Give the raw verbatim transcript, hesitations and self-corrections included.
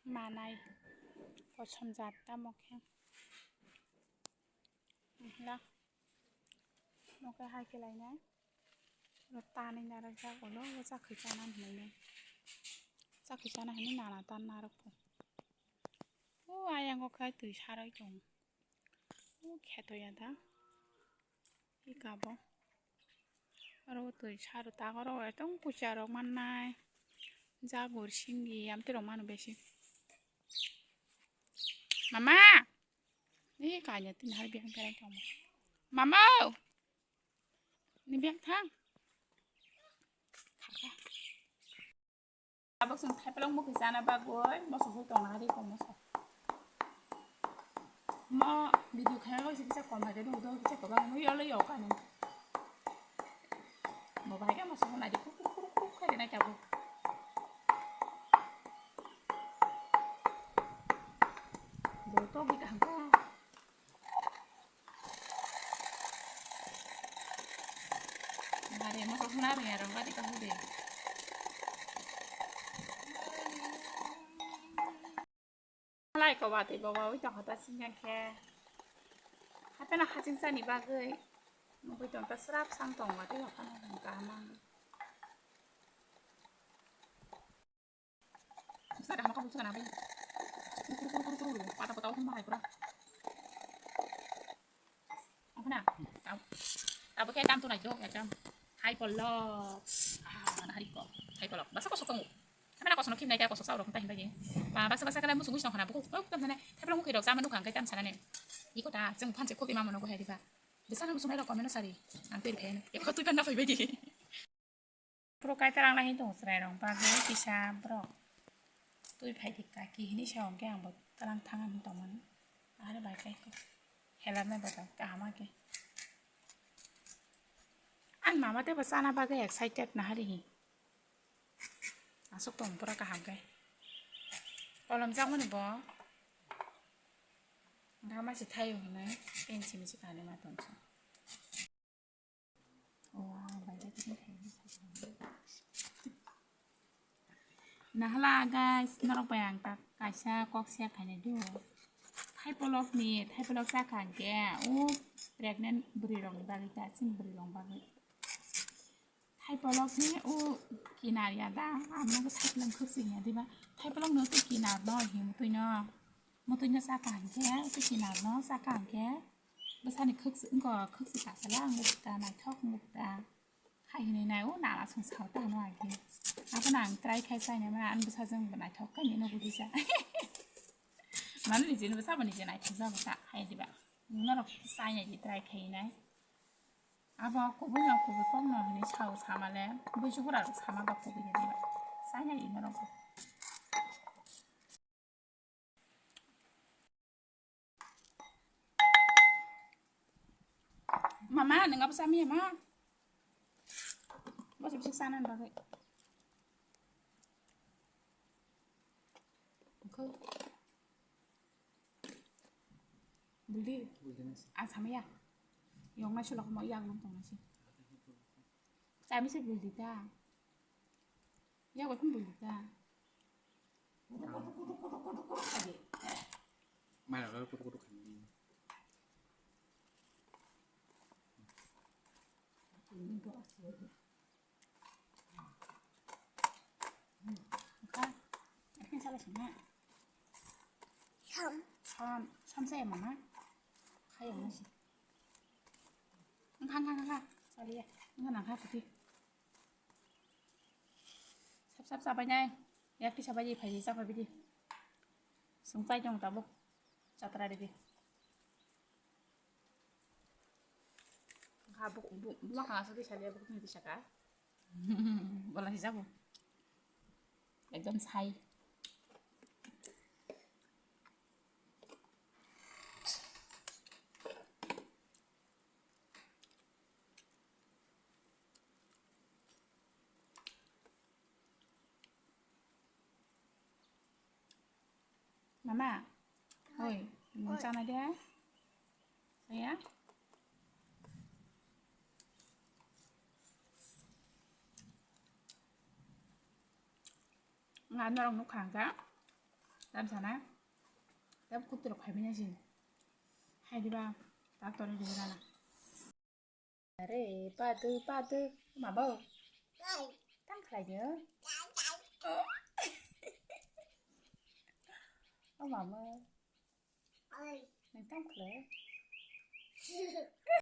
Manai kosom jat tamo khe. Hla. Mo khe hai khe lainai. Oro tanwi narwkjak ulo, o chakhwi chana hinwi. Chakhwi chana hinwi nana tan narwkphu. O ayang o khe twi sarwi tongo. O kheto ya da. Eka bo. Oro twi sar tak oro etong pucha rok mannai. Jagur singgi amtwi rok mano besi. Mama! Ni kanya tin har biang berai tong. Mama! Ni biang thang. Tabuk chwng thaipalok mukhi chana bagwi moso hui tongna hari ko moso. Mo video khaina kisa kom hai de do do kisa ko bang yo le yo kani. Mo bahai ka moso nai de kuk kuk kuk kuk khai de nai tabuk. Bo to bi kaham ka. Nari mo sok nari ya rong gadi kahu de. Lai ko bati bawa ui tong hata sing yang khe. Hapena haching sani bagwi. Mukui tong ta srap sang tong bati hapana kaham. Sa dah makan bukan apa ini? Kuru kuru kuru kuru. Patah patah aku mahal pura. Apa na? Tahu. Tahu kayak tam tu naik tu ya tam. Hai polok. Ah, mana hari kok? Hai polok. Basa kosok kamu. Apa na kosok kim naik kosok saurok entah entah gini. Ba basa basa kalian musuh musuh hana buku. Oh, tam sana. Tapi lo mukirok sama nukang kayak tam sana nih. Iko ta, ceng pan cek kopi mama nogo hari ba. Di sana musuh naik komen sari. Nanti di pen. Ya kau tu kan apa bagi? Borok kaitor ang lai tong chwrai rok bagwi kisa borok twi phai di kaki hinwi sa hwnkhe ang bo twlang thang ani tongmani. Ahai bai khe helamnai bo kaham khe. Ang mama tei bo chana bagwi excited nahari hi. Aswk tong pura kaham khe. Kolom jakmani bo. Gama se thaio hinwi pensi misi kani ma tongsa. Nahala guys, norok bai ang ta kaisa kok share khainai do. Thaipolok ni, thaipolok chakha hwnkhe o pregnant bwrwi rok ni bagwi ta, chini bwrwi rok ni bagwi. Thaipolok ni o kinar ya da, ang no thaipolok khwk sing ya diba. Thaipolok no tei kinar no hi mutui no, mutui no chakha hwnkhe, tei kinar no chakha hwnkhe. Bwsani khwk-, wngkha khwk swkang sala, wngkha naithok, wngkha hai hinwi nai, o nana song sao ta hwnwi ang khe. Abono ang try khai chainai mano, ani bwsajwk bo naithok khe nini nugwi risa. Mano nijeni bwsa bo nije naithok jago ta, hai diba. Norok chainai di try khai nai. Abo kubui no kubui kok no hinwi sao samale, buisugura rok sama ba kubui ya diba. Chainai di norok bo. Mama, nang apa sami ya, Ma? Bos bisa sana bagwi. Engkho. Buldi. Buldi nasi. Ah, sama ya. Yang nasi lok mau yang nang tong nasi. Kami sih buldi ta. Ya, walaupun buldi ta. Mai rok kutuk kutuk khainai. Kha, ekhe sala sina. Som. Som, som saya mama. Khayo nasi. Kha, kha, kha, kha. Sali ya. Nang kha putih. Sap sap chabainai. Yakti chabai phai chabai bidi. Sungpai tong tabuk. Chatra ridi. Kha bu bu bu kha sa bisa dia bu bisa ka. Bola hijabo. Ekdom sai. Mama, oi, nung chana de? Saya? Nga norok nukha hwnkhe, Tam sana. Tam kutu rok phaibai nai se. Hai diba. Tak tori diba na. Are, padu, padu. Ma bo. Tam khlai nyo. O mama. Nang tam khlai.